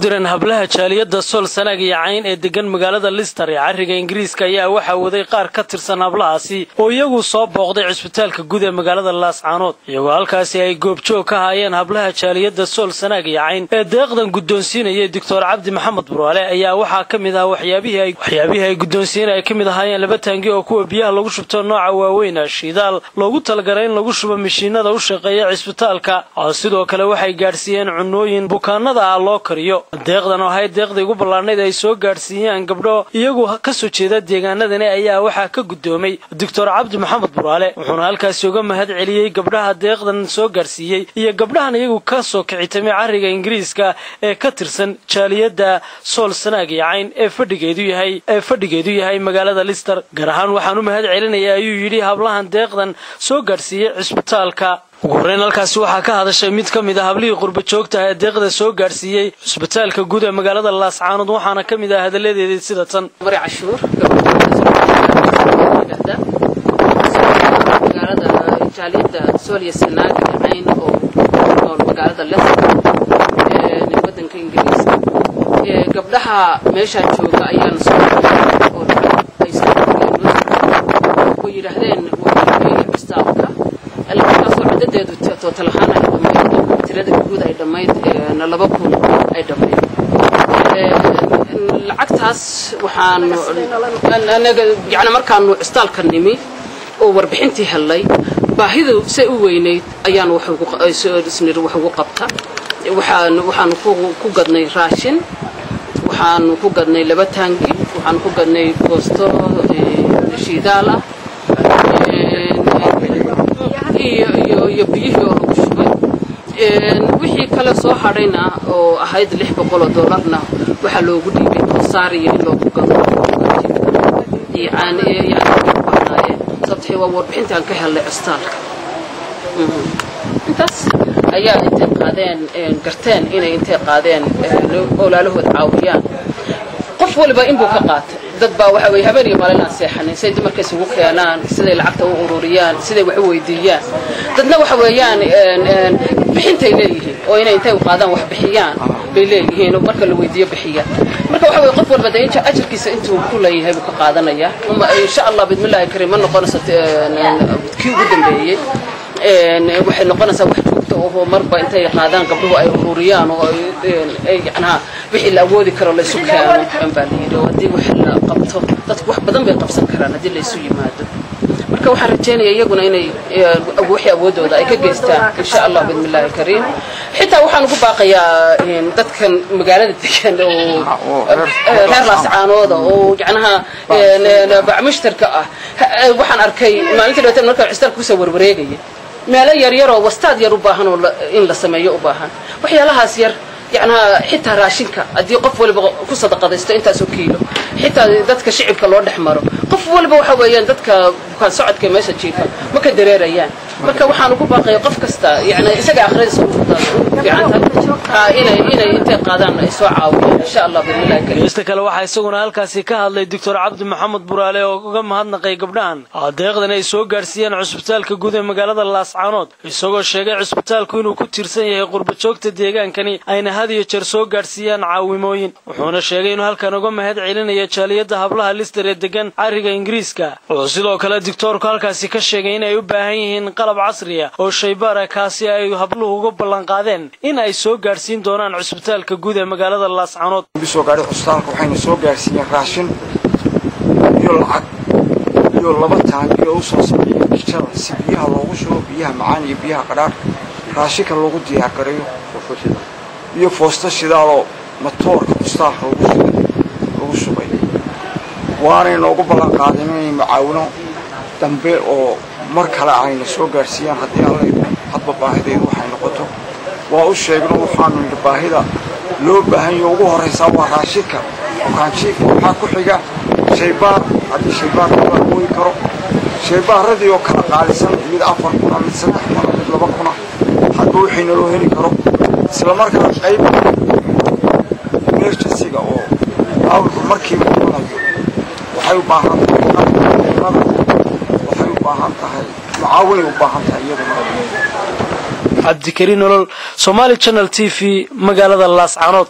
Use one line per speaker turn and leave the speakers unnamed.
Direen hablaha jaaliyadda Sool, Sanaag iyo Cayn ee degan magaalada Leicester ee cariga Ingiriiska ayaa waxaa waday qaar ka tirsan hablahaasi oo iyagu soo booqday cisbitaalka guud ee magaalada Laascaanood, iyagoo halkaasi ay goobjoog ka haayeen hablaha jaaliyadda Sool, Sanaag iyo Cayn ee deeqdan guddoonsiinayay Doctor Cabdi Maxamed Buraale ayaa waxaa ka mid ah waxyaabihii ay guddoonsiiyeen ay ka mid ahaayeen laba taangi oo kuwa biyaha lagu shubto nooca waaweyna, shidaal loogu talagalay in lagu shubo mishiinada u shaqeeya cisbitaalka. Sidoo kale waxay gaadhsiiyeen cunooyin bukaanada ah loo kariyo. Deeqdan oo ahayd deeqdii ugu ballaarnayd ay soo gaadhsiiyeen gabdho iyagu ka soo jeeda deegaanadani ayaa waxaa ka guddoomay Doctor Cabdi Maxamed Buraale, wuxuuna halkaasi uga mahad celiyey gabdhaha deeqdan soo gaadhsiiyey iyo gabdhahan iyagu ka soo kicitamay cariga Ingiriiska ee ka tirsan jaaliyadda Sool, Sanaag iyo Cayn ee fadhigeedu yahay magaalada Leicester. Gaar ahaan waxaan u mahad celinayaa, ayuu yidhi, hablahan deeqdan soo gaadhsiiyey cisbitaalka. Ugu horreyn halkaasi waxaa ka hadashay mid ka mid ah hablihii qurba joogta ee deeqda soo gaadhsiiyey cisbitaalka guud ee magaalada Laascaanood, waxaana ka mid ah hadalladeedii sida tan.
Mari Cashuur, magaalada jaaliyadda Sooliya, Sanaag iyo Cayn oo ku nool magaalada Leicester ee wadanka Ingiriiska. Gabdhaha meeshaa jooga ayaana soo oo ay oo yidhaahdeen waa cisbitaalka lacagtaasoo cadadeedu total ahaan ay dhammayd, tirada guud ay dhammayd 2000 ay dhammayd. Lacagtaas waxaanu anaga yani markaanu cisbitaalka nimi oo warbixintii hellay, baahidu say u weynayd ayaanu isniri wax ugu qabta. Waxaanu ku gadnay raashin, waxaanu ku gadnay laba taangi, waxaanu ku gadnay goosto shidaal ah iyo biyihii oo lagu shubay. Wixii kale soo hadhayna oo ahayd $600-na waxaa loogu dhiibay koosaariyo in loogu gado iyo caani baahnaayeen, sababtee waa warbixintaan ka helnay cusbitaalka. Intaas ayaa intay qaadeen garteen inay intay qaadeen olaalahood caawiyaan. Qof waliba inbuu ka qaatay. Dad baa waxa weye habeen iyo maalin aan seexanin siday dumarka isugu keenaan, siday lacagta u ururiyaan, siday wax u weydiiyaan. Dadna waxa weeyaan bixintay leeyihiin oo inay intay u qaadaan wax bixiyaan bay leeyihiin oo marka la weydiiyo bixiyaan. Marka waxa weye qof walba dee ajarkiisa intuu ku leeyahay buu ka qaadanaya. Insha Allah bidmillaahi kariim, ma noqonayso kii ugu dambeeyey, waxay noqonaysaa wax joogto ahoo marba intay qaadaan gabdhuhu ay ururiyaan oo ay yacnaha wixii la awoodi karo la isu keeno baa la yidhi. Oo haddii wax la qabto, dadku wax badan bay qabsan karaan haddii la isu yimaado. Marka waxaan rajeynaya iyaguna inay wixii awoodooda ay ka geystaan, insha Allah bidmillaahi kariim. Xitaa waxaan ugu baaqayaa dadkan magaalada degan oo reer Laascaanooda oo yacnaha bacmushtarka ah. Waxaan arkay maalintii dhawaateen markaan cisbitaalka kusoo warwareegaya meelo yar yar oo wastaad yar u baahan oo in la sameeyo u baahan, waxyaalahaas yar, yacnaha xitaa raashinka haddii qof waliba ku sadaqadaysto intaasoo kiilo, xitaa dadka shicibka loo dhex maro, qof waliba waxa weeyaan dadka bukaan socodka meesha jiifa ma ka dareerayaan. Marka waxaan ugu baaqaya qof kasta, yani isaga akhradiisa u fiican tahay, inay intay qaadaan ay soo caawiyaan, insha Allah bidmillahi karim.
Geesta kale waxaa isaguna halkaasi ka hadlay Doctor Cabdi Maxamed Buraale oo uga mahadnaqay gabdhahan deeqdan ay soo gaadhsiiyeen cusbitaalka guud ee magaalada Laascaanood, isagoo sheegay cusbitaalku inuu ku tiirsan yahay qurba joogta deegaankani ayna had iyo jeer soo gaadhsiiyaan caawimooyin. Wuxuuna sheegay inuu halkan uga mahad celinayo jaaliyadda hablaha Leicester ee degan cariga Ingiriiska. Wuxuu sidoo kale doctoorku halkaasi ka sheegay in ay u baahan yihiin qalab casriya oo shaybaara, kaasi ay habluhu uga ballanqaadeen in ay soo gaadhsiin doonaan cusbitaalka guud ee magaalada Laascaanood.
Soo gaadhay cusbitaalka, waxayna soo gaadhsiiyeen raashin iyo lacag iyo laba taangi oo usoo sameeyay kijada si biyaha loogu shubo, biyaha macaan iyo biyaha qadhaadh, raashinka loogu diyaar gareeyo, iyo foosto shidaaloo matoorka cusbitaalka lagu shubay. Waanay noogu ballan qaadeen inay mucaawino dambe oo mar kale ayna soo gaadhsiiyaan haddii Alla hadba baahideedu waxay noqoto. Waa u sheegno, waxaanu nidhi baahida loo baahan yaho ugu horraysaa waa raashinka bukaanjiifka, waxaa ku xiga shaybaar haddii shaybaarka loo awoodi karo, shaybaaradii oo kala qaalisan, mid 4000-a, mid 3000-a, mid 2000-a, hadba wixii naloo heli karo. Isla markaa qayb emergency-ga oo dhaawacu markiiba imanayo waxay u baahan tahay qalabka, waxay u baahan tahay mucaawinay u baahan tahay iyaduna.
Cabdikariin Nolol, Somali Channel TV, magaalada Laascaanood.